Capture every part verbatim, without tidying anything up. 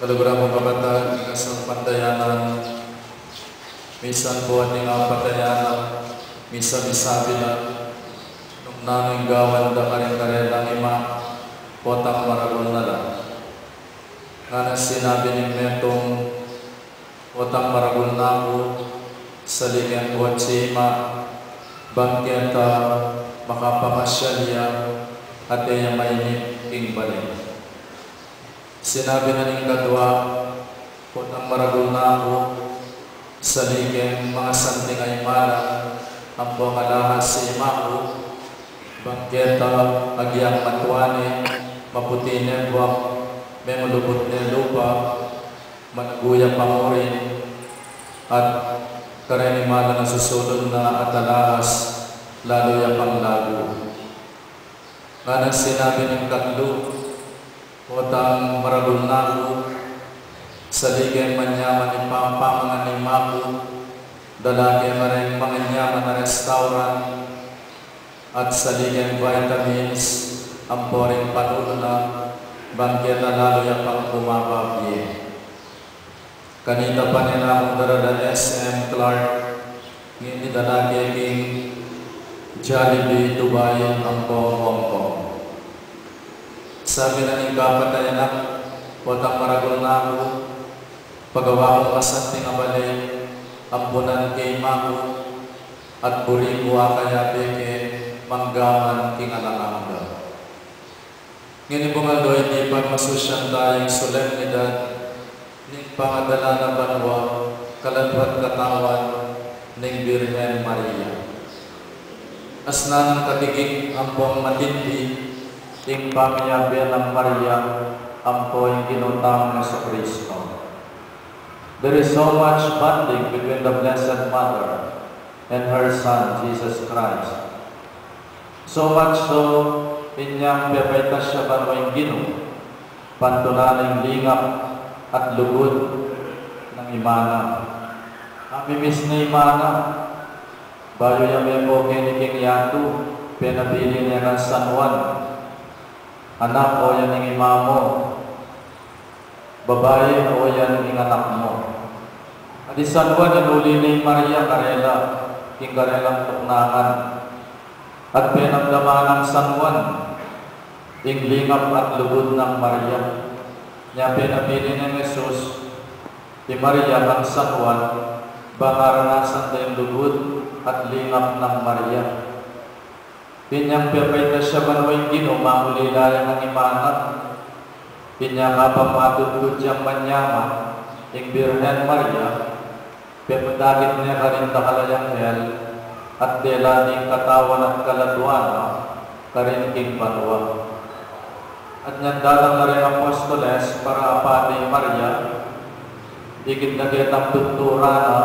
Kaluguran kung kapatad king kasalpantayanan, misan pu ating apat a anak, misan misabi na, nung nanu ing gawan da karing karelang ima, potang maragul na la. Ngana sinabi ning metung, potang maragul na ku, sali keng kotse ima, bang keta makapamasyal ya, at e ya mainit king bale. Sinabi na ning kadwa, potang maragul na ku, sali keng mangasanting a imalang ampong alahas ing ima ku, bang keta agyang matua ne, maputi ne buak, mengulubut ne lupa, malagu ya pangurin, at kareng imalang a susulun na at alahas, lalu ya pang lagu. Ngana sinabi ning katlu, potang maragul na ku, sali keng manyaman a pamangan ning ima ku, dala ke kareng manyaman a restaurant, at sali keng vitamins ampo ring panulu na, bang keta lalu ya pang bumaba bie. Kanita pa ne la kung darala S M Clark, ngeni dala ke king Jollibee, Dubai, ampo Hong Kong. Sabi na ning kapat a anak, potang maragul na ku, pagawa kung masanting a bale, ampunan ke ing ima ku, at buri ku a kayabe ke, manggaman king alang angga. Ngeni pung aldo, iti pagmasusyan taya ing solennidad ning pangadala na banua, kaladua at katawan ning Birhen Maria. Asnan nang katigig ampong matindi ing pamiyabe nang Maria ampo ing Ginu tang Jesucristo. There is so much bonding between the Blessed Mother and her Son, Jesus Christ. So much so, inyang pepaitas ya banua ing Ginu, pantunan ing lingap at lugud nang ima na. Amimiss ne ing ima na, bayu ya mepo keni king yatu, penapili ne nang San Juan, anak, o yan ing ima mu, babai, o yan ing anak mu. At i San Juan, inuli ne i Maria karela, king karelang tuknangan. At penamdaman nang San Juan ing lingap at lugud nang Maria. Nya penapili neng Jesus i Maria kang San Juan, bang aranasan da ing lugud at lingap nang Maria. Inyang pepaitas ya banua ing Ginu, makulila ya nang ima na. Inya kabang matudtud yang manyaman ing Birhen Maria, pepedakit ne karing dakal a anghel, at dela ne ing katawan at kaladua na karin king banua. At inyang datang na ring apostoles para apate i Maria, ikit na ketang tuturan na,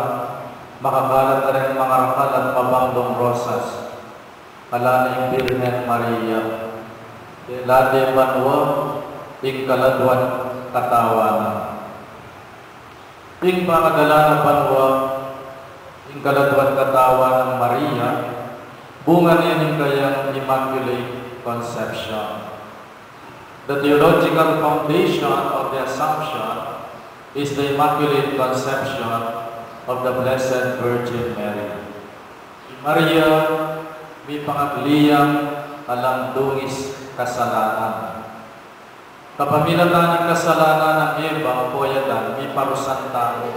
makakalat na ring mangarakal at mabanglung rosas. Ala na ing Birhen Maria, dela de banua ing kaladua't katawan na. Ing pangadala na banua ing kaladua't katawan nang Maria, bunga ne ning kayang Immaculate Conception. The theological foundation of the Assumption is the Immaculate Conception of the Blessed Virgin Mary. I Maria, mipangagli yang alang dungis kasalanan. Kapamilatan ning kasalanan nang Eva, ampo ya dan, miparusan tamu.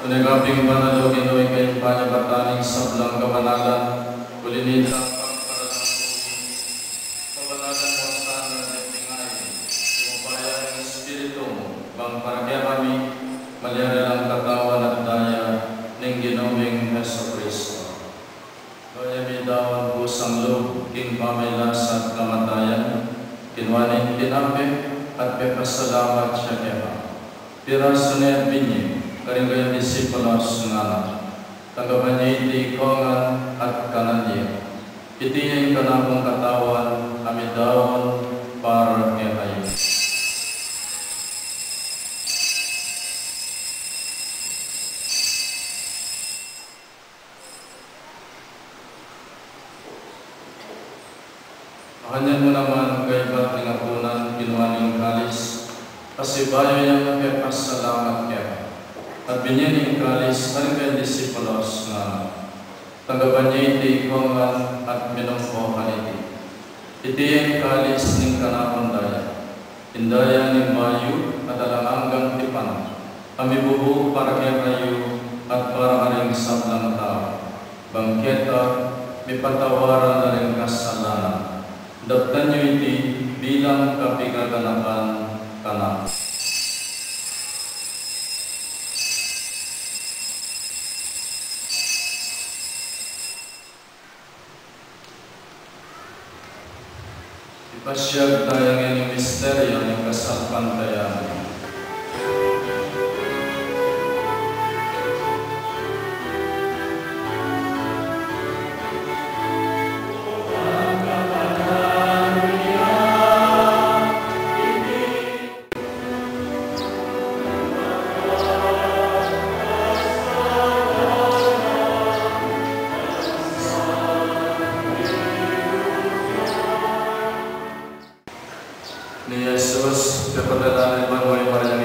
Nune kapin banal, o Ginu, ika ing panyabatan ning sablang kabanalan, uli na nita pagparalan mu, kabanalan mu sana ding tingayan, tumupaya ing Espiritu mu, bang para kekami, malyari lang katawan at daya ning Ginu ming Jesucristo. Kaya midaun pusang lub king pamagkasakit at kamatayan, kinua ne ing tinape, at pepasalamat ya keka. Pirasu ne at binye, karing kayang disipulos ngana, tanggapan ye iti kongan at kanan ye. Iti ing kanakung katawan a midaun para kekayu. Makanyan mu naman kaybat ning apunan, kinua ne ing kalis, pasibayu yang kekasalamat keka, at binye ne ing kalis karing kayang disipulos ngana, tanggapan ye iti kongan at minum ko kaniti. Iti ing kalis ning kanakung daya, ing daya ning bayu at alang anggang tipan, a mibubu para kekayu at para karing sablang tau. Bang keta mipatawaran la ring kasalanan. Daptan yu iti bilang kapikaganakan kanaku. Ipasiag taya ngeni ing misteryu ning kasalpantayanan. Ni Jesus, pepadalan ne banua i Maria